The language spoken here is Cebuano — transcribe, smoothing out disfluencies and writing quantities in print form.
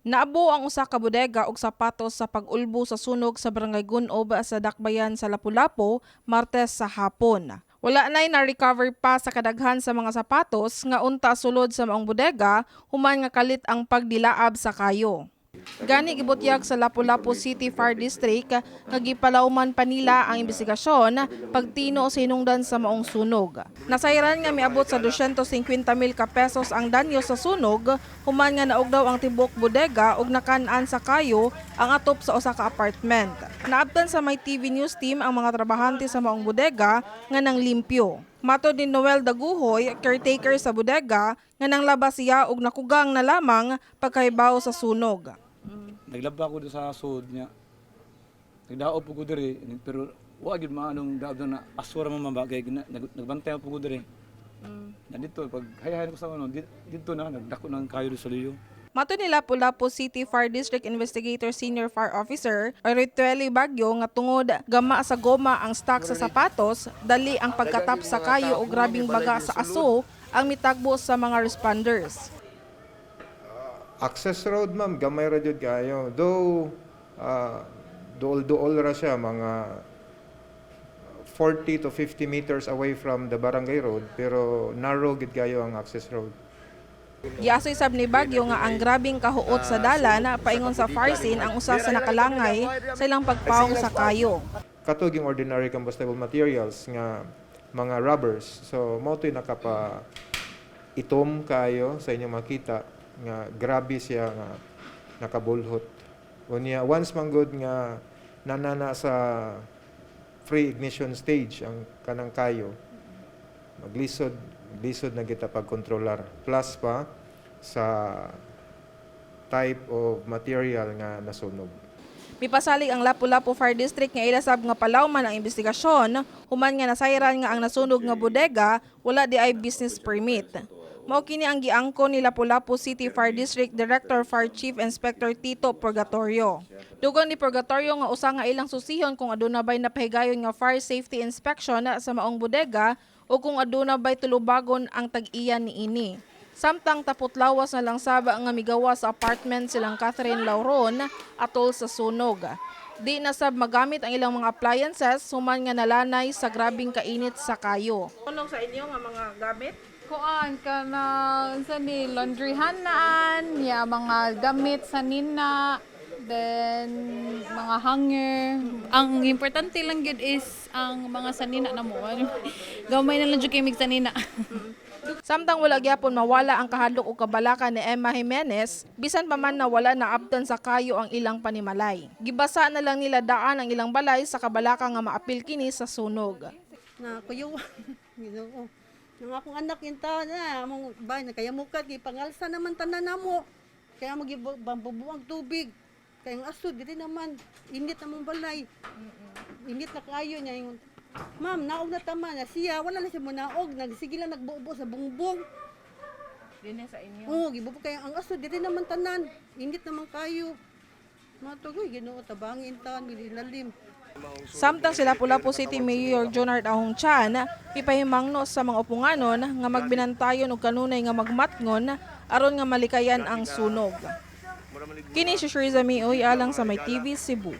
Naabo ang usa ka bodega og sapatos sa pag-ulbo sa sunog sa Barangay Gun-ob sa Dakbayan sa Lapu-Lapu, Martes sa hapon. Wala na'y na-recover pa sa kadaghan sa mga sapatos nga unta sulod sa maong bodega human nga kalit ang pagdilaab sa kayo. Gani gibutyag sa Lapu-Lapu City Fire District nga gipalawman pa nila ang investigasyon pagtino sa hinungdan sa maong sunog. Nasayran nga miabot sa 250 mil ka pesos ang danyo sa sunog human nga naugdaw ang tibuok bodega ug nakan-an sa kayo ang atop sa usa ka apartment. Naabtan sa May TV News team ang mga trabahante sa maong bodega nga nang limpyo. Matod ni Noel Daguhoy, caretaker sa bodega, nga nanglaba siya og nakugang na lamang pagkahibaw sa sunog. Naglaba ko doon sa sud niya. Nagdaop po ko diri pero wa gyud maanong daop na asura man ba kay nagbantay po ko diri. Na dito pag hayahay ko sa ano dito na nagdako ng kayo sa liyo. Matod ni Lapu-Lapu City Fire District Investigator Senior Fire Officer Ritueli Bagyo nga tungod gama sa goma ang stock sa sapatos, dali ang pagkatap sa kayo o grabing baga sa aso ang mitagbo sa mga responders. Access road, ma'am, gamay ra jud kayo. Though duol-duol ra siya, mga 40 to 50 meters away from the barangay road, pero narrow gid kayo ang access road. Giasoy sab ni Bagyo nga ang grabing kahuot sa dalan paingon sa fire scene ang usa sa nakalangay sa ilang pagpawong sa kayo. Kato yung ordinary combustible materials nga mga rubbers. So mao to'y nakapa itom kayo sa inyong makita nga grabe siya nga nakabulhot. Unya, once man good nga nanana sa free ignition stage ang kanang kayo, maglisod lisod na kita pagkontrolar, plus pa sa type of material nga nasunog. Mipasalig ang Lapu-Lapu Fire District nga ila sab nga palawman ang investigasyon human nga nasayran nga ang nasunog nga bodega wala di ay business permit. Mao kini ang giangko ni Lapu-Lapu City Fire District Director Fire Chief Inspector Tito Purgatorio. Dugang ni Purgatorio nga usa nga ilang susihon kung aduna bay napahigayon nga fire safety inspection sa maong bodega o kung aduna bay tulubagon ang tag-iya niini. Samtang tapot-lawas na lang saba nga migawa sa apartment silang Catherine Lauron atol sa sunog. Di na sab magamit ang ilang mga appliances human nga nalanay sa grabing kainit sa kayo. Sunog sa inyo nga mga gamit? Kuan ka na sa ni laundryhanan, ya mga damit sa nina, then mga hanger. Ang importante lang gyud is ang mga sanina na mo. Gamay na lang jud kay mig sanina. Samtang wala gyapon mawala ang kahadlok o kabalaka ni Emma Jimenez, bisan pa man na wala na abtan sa kayo ang ilang panimalay. Gibasa na lang nila daan ang ilang balay sa kabalaka nga maapil kini sa sunog. Na kuyo. Ginoo. Nang akong anak yung taon na among bay na kaya mukat gipangalsa naman tanan namo. Kaya magibubuang tubig. Kaya ang aso diri naman init among balay. Init na kayo niya yung Ma'am, naog na tama na siya, wala na siya munaog, nagsige lang nagbubo sa bungbong. Dinhi sa inyo. Oo, gibubo kaya ang aso diri naman tanan. Init naman kayo. Matugoy, Ginoo, tabangin taon, lalim. Samtang si Lapu-Lapu City Mayor Jonard Ahong Chan pipahimangno sa mga upunganon nga magbinantayon og kanunay nga magmatngon aron nga malikayan ang sunog. Kini si Shriza Mioy alang sa May TV Cebu.